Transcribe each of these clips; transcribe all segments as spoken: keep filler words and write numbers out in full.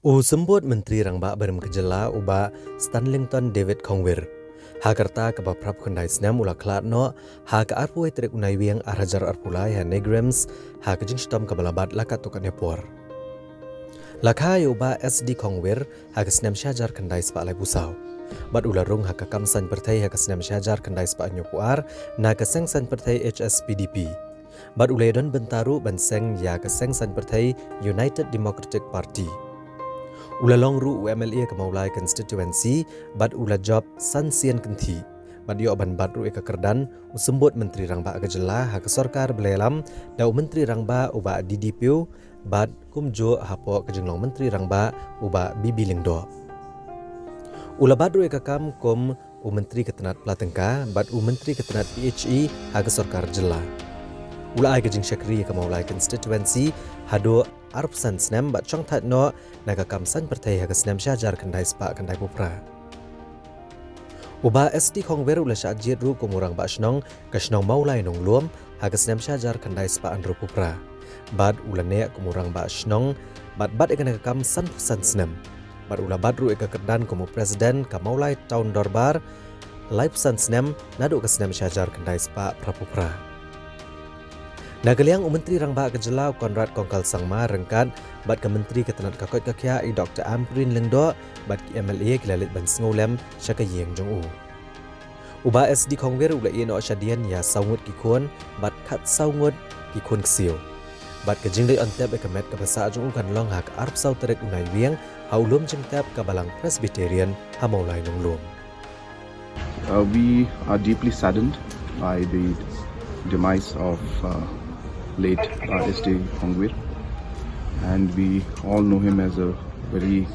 U Symbud Myntri Rangbah barim ka jylla u Bah Stanlington David Khongwir, ha ka rta kaba phraphew khyndai snem u la khlad noh ha ka arphew wei tarik u Naiwieng ar hajar arphew lai ha NEIGRIHMS ha ka jingshitom kaba la bat la katto katne por. La kha ïa u Bah S D Khongwir ha ka snem shi hajar khyndai spah laiphew saw bad u la rung ha ka kam saiñ pyrthei ha ka snem shi hajar khyndai spah hynñiewphew ar na ka seng saiñ pyrthei H S P D P. Bad u la ïadon bynta ruh ban seng ïa ka seng saiñ pyrthei United Democratic Party. U la long ruh u M L A ka Mawlai constituency bad u la jop san sien kynthih. Bad ïoh ban bat ruh ïa ka kyrdan u Symbud Myntri Rangbah ka jylla ha ka sorkar ba la ïalam da u Myntri Rangbah u Bah D D Phew bad kumjuh hapoh ka jinglong Myntri Rangbah u Bah B B Lyngdoh. U la bat ruh ïa ka kam kum u Myntri ka tnat pla tyngka bad u Myntri ka tnat P H E ha ka sorkar jylla. U la ai ka jingshakri ïa ka Mawlai constituency haduh arphew san snem bad shongthait noh na ka kam saiñ pyrthei ha ka snem shi hajar khyndai spah khyndaiphew phra. U Bah S D Khongwir u la shah jied ruh kum u Rangbah Shnong ka shnong Mawlai Nonglum ha ka snem shi hajar khyndai spah hynriewphew phra. Bad u la neh kum u Rangbah Shnong bad bat ïa kane ka kam sanphew san snem. Bad u la bat ruh ïa ka kyrdan kum u President ka Mawlai Town Dorbar laiphew san snem naduh ka snem shi hajar khyndai spah phraphew phra. Na ka liang u Myntri Rangbah ka jylla u Conrad Kongkal Sangma ryngkat bad ka Myntri ka tnat ka koit ka khiah i Doctor Ampareen Lyngdoh bad ki M L A ki la leit ban sngewlem sha ka ïing jong u. U Bah S D Khongwir u la ïeh noh shadien ïa saw ngut ki khun bad khatsaw ngut ki khun ksiew. Bad ka jingleit on tep ïa ka met kaba sah jong u kan long ha ka arphew saw tarik u Naiwieng ha u lum jingtep ka Balang Presbyterian ha Mawlai Nonglum. Uh, we are deeply saddened by the demise of uh, late uh, S D Khongwir, and we all know him as a very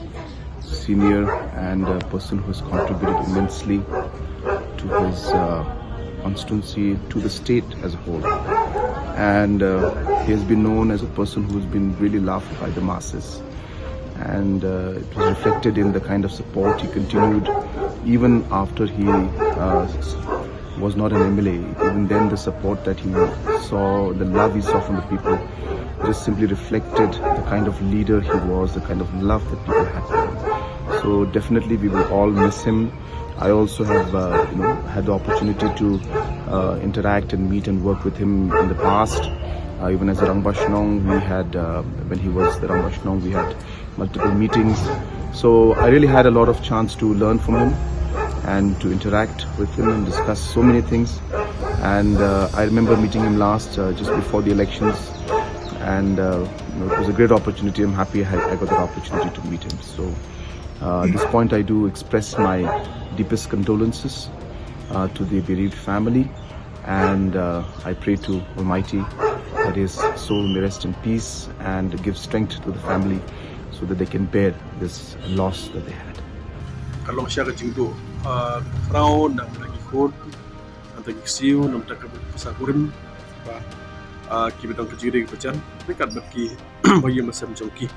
senior and a person who has contributed immensely to his uh, constituency, to the state as a whole. And uh, he has been known as a person who's been really loved by the masses. And uh, it was reflected in the kind of support he continued even after he uh, was not an M L A. Even then, the support that he saw, the love he saw from the people, just simply reflected the kind of leader he was, the kind of love that people had for him. So definitely, we will all miss him. I also have, uh, you know, had the opportunity to uh, interact and meet and work with him in the past. Uh, even as a Rangbah Shnong, we had, uh, when he was the Rangbah Shnong, we had multiple meetings. So I really had a lot of chance to learn from him and to interact with him and discuss so many things. And uh, I remember meeting him last uh, just before the elections, and uh, you know, it was a great opportunity. I'm happy I, I got that opportunity to meet him. So uh, at this point, I do express my deepest condolences uh, to the bereaved family, and uh, I pray to Almighty that his soul may rest in peace and give strength to the family so that they can bear this loss that they had. Ka long sha ka jingduh, ah, khraw na ka bynta ki khun, na ka bynta ki ksiew, na ka bynta ka bynta ka kurim, ba, ah, ki ba don ka jingrieh ka bajan ryngkat bad ki ba ïing ba sem jong ki.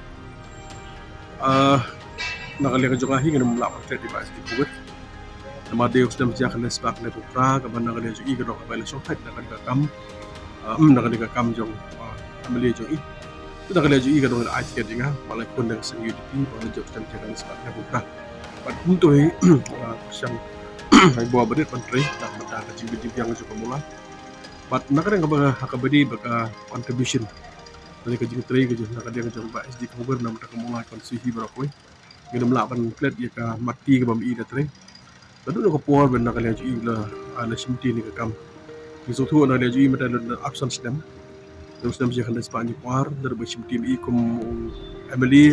Ah, na ka liang jong nga hi ngam lah ban klet ïa i Bah S D Khongwir. Namar dei u snem shi hajar khyndai spah khyndai phew phra kaba na ka liang jong i ka dei kaba la shongthait na ka dei ka kam, ah, na ka dei ka kam jong, ah, M L A jong i. Te na ka liang jong i ka dei ai tiket ïa nga ba la khun da ka seng U D P ba la jop snem shi hajar khyndai spah khyndai phew phra. Bad kumto hi, ah, shang hai bua ba dei ban trei na ka bynta ka jingbit jingbiang jong ka Mawlai. Bad na ka liang kaba, ha kaba dei ba ka contribution. Ka dei ka jingtrei ka jong, na ka liang jong Bah S D Khongwir na ka bynta ka Mawlai constituency baroh kawei. Ngam lah ban klet ïa ka mat ti kaba ma i da trei. Naduh na ka por ba na ka liang jong i la, ah, la shimti ïa ka kam. Ngi sngewthuh na ka liang jong i mynta la arphew san snem. Naduh snem shi hajar khyndai spah hynñiewphew ar, naduh ba shimti ma i kum u M L A,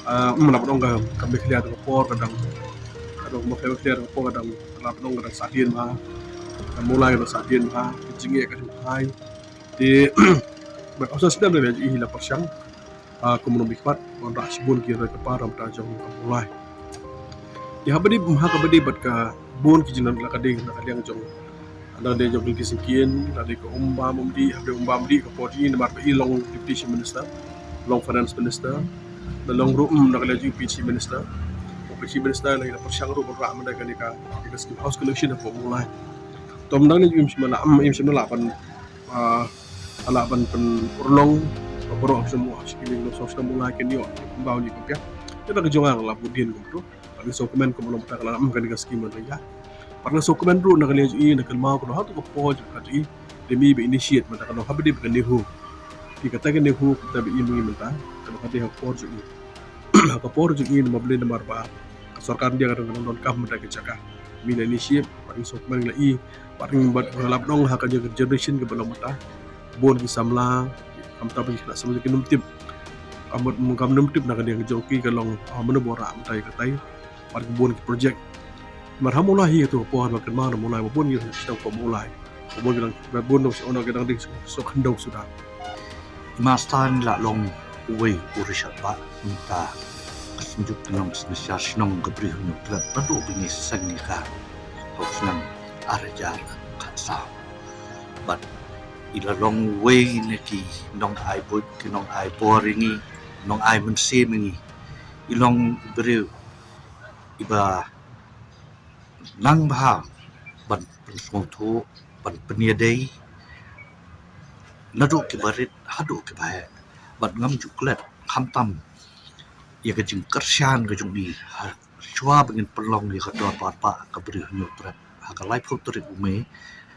ah, ym lah ban ong ka, ka Meghalaya ka por ka dang, ka dang Meghalaya ka por ka dang, lah ban ong ka dang sahdien bha. Ka Mawlai ka dang sahdien bha. Ka jingeh ka dang hai. Te ba arphew san snem na ka liang jong i la pyrshang, ah, kum u nongmihkhmat, ban wanrah shibun ki roi ka par na ka bynta jong ka Mawlai. Te ha kaba dei, ha kaba dei bad ka bun ki jingdon la ka dei na ka liang jong, na ka liang jong ka lynti syngkien, la dei ka um bam um dih, ha kaba dei um bam um dih ka por jong i namar ba i long Deputy Chief Minister, long Finance Minister, la long ruh, mm, na ka liang jong i P H E Minister. Ka P H E Minister la i la pyrshang ruh ban wanrah mynta kane ka, ka scheme house connection hapoh Mawlai. Te mynta kane jong i im shym la, mm, im shym la ban ah, lah ban pynurlong ba baroh ki nongshong shnong Mawlai kin ïoh, ym bam ïoh pynbiang. Te na ka jong nga nga la bud dien kumto. Bad nga sngewkmen kumno mynta ka la ïam kane ka skim mynta ïa. Bad nga sngewkmen ruh na ka liang jong i na ka maw kumno ha tu ka por jong ka jong i. Te mi ba initiate mynta ka long ha ba dei ba ka NEHU. Ki kata ka NEHU kata ba i mynta ka long ha dei ha ka por jong i. Ha ka por jong i namar balei namar ba ka sorkar India ka dang donkam mynta ka jaka. Mi na initiate bad nga sngewkmen la i. Bad nga bad nga la ban ong ha ka jong ka generation ka ba long mynta. Bun ki samla, khamtam ki khynnah samla ki nym tip. Kam bad kam nym tip na ka liang jong ki ka long, ah, mano ba rah mynta ïa katai. Bad ki bun ki project. Mar ha Mawlai hi tu ka por ba kynmaw na Mawlai ba bun ki sdang ko Mawlai. Ba bun ki dang, ba bun dang sdang ki dang ding sdang khyndew suda. I Master ngi la long uwei u Richard Bah mynta ka Synjuk Kynnong Synshar Shnong ka Bri Hynñiewtrep, naduh ba ngi seng ïa ka ha u snem ar hajar khatsaw. Bad i la long uwei na ki nong ai buit, ki nong ai bor ïa ngi, nong ai mynsiem ïa ngi. I long u briew iba nang bha ban pynsngewthuh, ban pynïadei naduh kiba rit haduh kiba heh. Bad ngam ju klet khamtam ïa ka jingkyrshan ka jong i ha shuwa ba ngin pynlong ïa ka dorbar bah ka Bri Hynñiewtrep ha ka laiphew tarik u Mei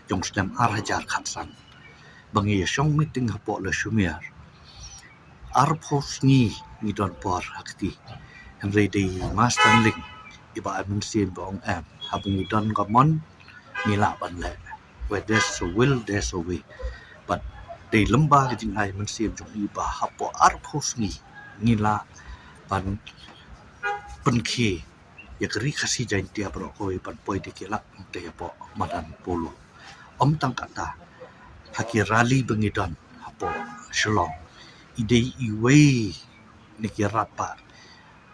jong snem ar hajar khatsan. Ba ngi ïa shong meeting hapoh Lashumere. Arphew sngi ngi don por ha kti. Hynrei dei Master Lyng iba ai mynsiem ba ong em, haba ngi don ka mon ngi lah ban leh. Where there's a will, there's a way. Bad dei lyngba ka jingai mynsiem jong i ba hapoh arphew sngi ngi lah ban pynkhie ïa ka Ri Khasi Jaiñtia baroh kawei ban poi da ki lak mynta hapoh madan Polo. Ym tang kata, ha ki rally ba ngi don hapoh Shillong, i dei iwei na ki radbah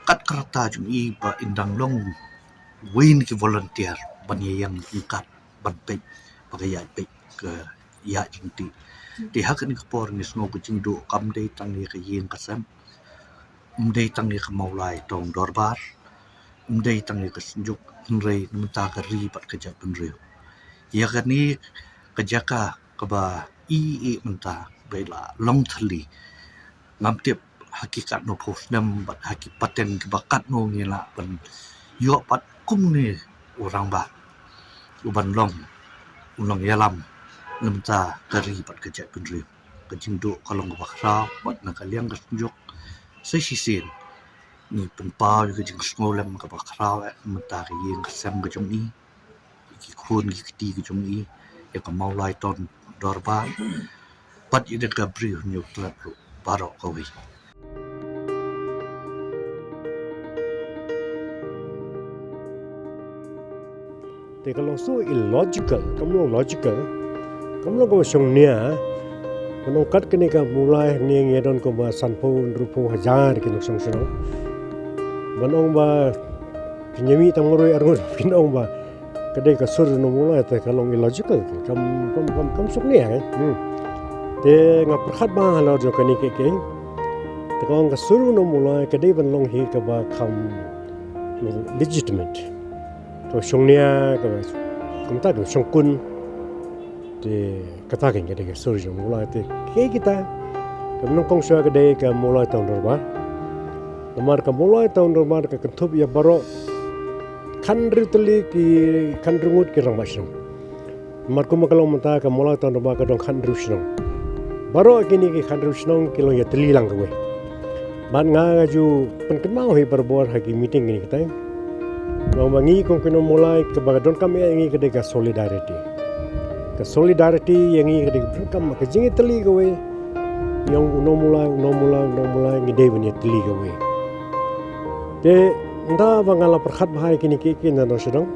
kat ka rta jong i ba in dang long uwei na ki volunteer ban ïa ïeng ryngkat ban peit ba ka ïaid peit ka ïaid jingtih. Te ha kane ka por ngi sngew ka jingduh kam dei tang ïa ka ïing ka sem, ym dei tang ïa ka Mawlai Town Dorbar, ym dei tang ïa ka Synjuk, hynrei na mynta ka ri bad ka jaitbynriew. Ïa kane ka jaka kaba i i mynta ba i la long thylli. Ngam tip ha ki katno phew snem bad ha ki pateng kiba katno ngi lah ban ïoh pat kumne u rangbah uban long u nongïalam na mynta ka ri bad ka jaitbynriew. Ka jingduh ka long kaba khraw bad na ka liang ka Synjuk sa shisien ngi pynpaw ïa ka jingsngewlem kaba khraw eh mynta ka ïing ka sem ka jong i, ïa ki khun ki kti ka jong i, ïa ka Mawlai Town Dorbar bad ïa ka Bri Hynñiewtrep ruh baroh kawei. Te ka long so illogical, kam long logical, kam long kaba shongnia. Ban ong kat kane ka Mawlai hangne ngi don kumba sanphew hynriewphew hajar ki nongshong shnong. Ban ong ba phin ïa mih tang marwei arngut phin ong ba ka dei ka sur jong u Mawlai, te ka long illogical, kam, kam, kam, kam shongnia, eh. Hmm. Te nga pyrkhat bha halor jong kane kiei kiei. Te ka ong ka sur jong u Mawlai ka dei ban long hi kaba kham legitimate. Kaba shongnia, kaba, kumta kaba shongkun. Te kata kein ka dei ka sur jong u Mawlai, te kiei kita. Kaba nyngkong shuwa ka dei ka Mawlai Town Dorbar. Namar ka Mawlai Town Dorbar ka kynthup ïa baroh khadhynriew tylli ki khadhynriew ngut ki rangbah shnong. Namar kumba ka long mynta ka Mawlai Town Dorbar ka don khadhynriew shnong. Baroh kine ki khadhynriew shnong ki long ïatylli lang kawei. Bad nga nga ju pynkynmaw hi barabor ha ki meeting kine kita. Nga ong ba ngi kum ki nong Mawlai kaba ka donkam ïa ngi ka dei ka solidarity. Ka solidarity ïa ngi ka dei ka donkam, ka jingïatylli kawei. Ïa u nong Mawlai, u nong Mawlai, u nong Mawlai ngi dei ban ïatylli kawei. Te ynda ba nga la pyrkhat bha ïa kine kiei kiei na nongshong shnong.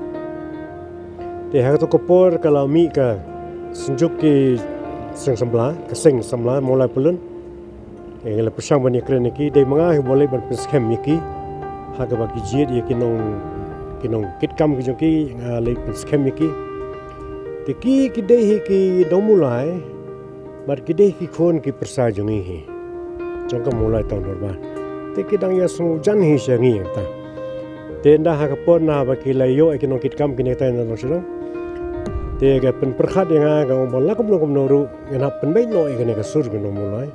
Te ha kato ka por ka la mih ka Synjuk ki seng samla, ka seng samla Mawlai Pyllun. Te nga la pyrshang ban ïakren ïa ki, dei ma nga hi ba leit ban pynskhem ïa ki. Ha kaba ki jied ïa ki nong, ki nongkitkam ki jong ki, nga leit pynskhem ïa ki. Te ki, ki dei hi ki nong Mawlai. Bad ki dei ki khun ki pyrsa jong ngi hi. Jong ka Mawlai Town Dorbar. Te ki dang ïasngewjan hi sha ngi ta. Te ynda ha ka por na ba ki la ïoh ïa ki nongkitkam kine kita na nongshong shnong. Te ka pynpyrkhat ïa nga ka ong ba la kumno kumno ruh ngan hap pynbeit noh ïa kane ka sur ka nong Mawlai.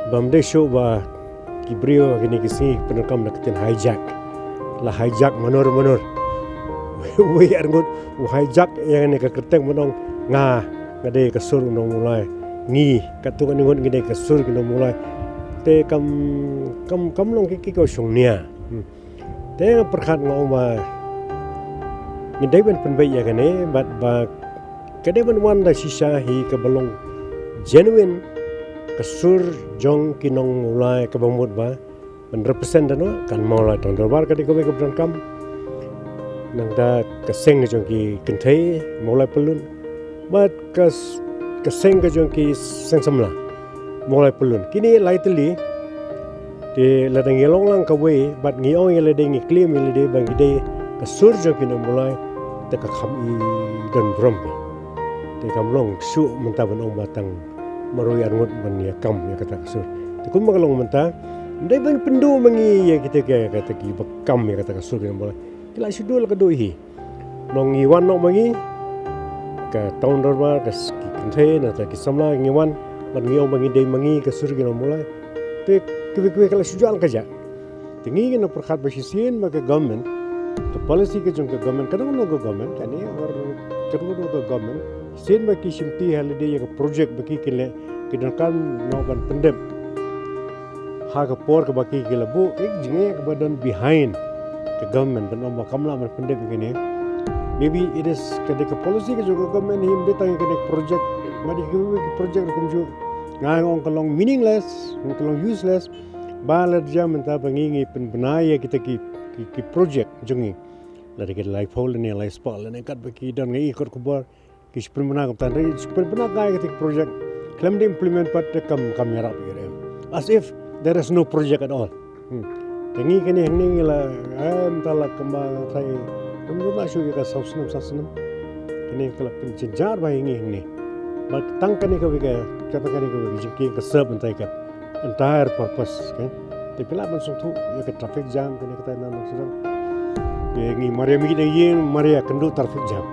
Bym dei shuh ba ki briew ha kine ki sngi ki pyndonkam da ka ktien hijack. La hijack manor manor. Uwei arngut u hijack ïa kane ka kyrteng ban ong nga, nga dei ka sur u nongmulai. Ngi, katto katne ngut ngi dei ka sur ki nongmulai. Te kam, kam, kam long ki, ki ka shong nia. Hmm. Te nga pyrkhat nga ong ba ngi dei ban pynbeit ïa kane, bad ba ka dei ban wan da shisha hi kaba long genuine ka sur jong ki nongmulai kaba mut ba ban represent da no kan Mawlai Town Dorbar ka dei kawei kaba donkam. Nangta ka seng jong ki kynthei Mawlai Pyllun. Bad ka s-, ka seng ka jong ki seng samla Mawlai Pyllun. Kine lai tylli. Te lada ngi long lang kawei bad ngi ong ïa lade, ngi claim ïa lade ba ngi dei ka sur jong ki nongmulai, te ka kham i don burom. Te kam long shuh mynta ban ong ba tang marwei arngut ban ïa kam ïa kata ka sur. Te kumba ka long mynta, ym dei ban pynduh ma ngi ïa kita ki, kata kiba kam ïa kata ka sur ki nongmulai. Ki la shu duh la ka duh hi. Nong ngi wan noh ma ngi ka Town Dorbar, ka s-, ki kynthei nangta ki samla ngi wan bad ngi ong ba ngi dei ma ngi ka sur ki nongmulai. Te kiwei kiwei ka la shu jah la ka jah. Te ngi ngi nang pyrkhat ba shisien ba ka government, ka policy ka jong ka government, ka dang no ka government, kane or ka dang no ka government, shisien ba ki shimti ha lade ïa ka project ba ki ki leh, ki donkam noh ban pyndep ha ka por kaba ki ki la buh, ka jingeh kaba don behind ka government ban ong ba kam lah ban pyndep ïa kine. Maybe it is ka dei ka policy ka jong ka government hi, ym dei tang ïa kane ka project, ma dei kiwei ki project ruh kumjuh. Nga ong ka long meaningless, ka long useless. Ba la jia mynta ba ngi ngi pynbna ïa kita ki, ki, ki project jong ngi. Lada ki laiphew lane laispah lane katba ki don, nga i kot khubor ki shu pynbna kumta, hynrei shu pynbna kai kita ki project. Khlem da implement pat te kam, kam ïarap ïa em. As if there is no project at all. Hmm. Te ngi kane hangne ngi la, eh, mynta la kumba thai, kumba shu ïa ka saw snem, saw snem. Kane ka la pynjynjar ba ïa ngi hangne. Ba tang kane kawei ka, kata kane kawei ka jingkieng ka serve mynta ïa ka entire purpose, okay? Te phi lah ban sngewthuh ïa ka traffic jam kane katai na nongshong. Te ngi mar ïa mih na ïing, mar ïa kynduh traffic jam.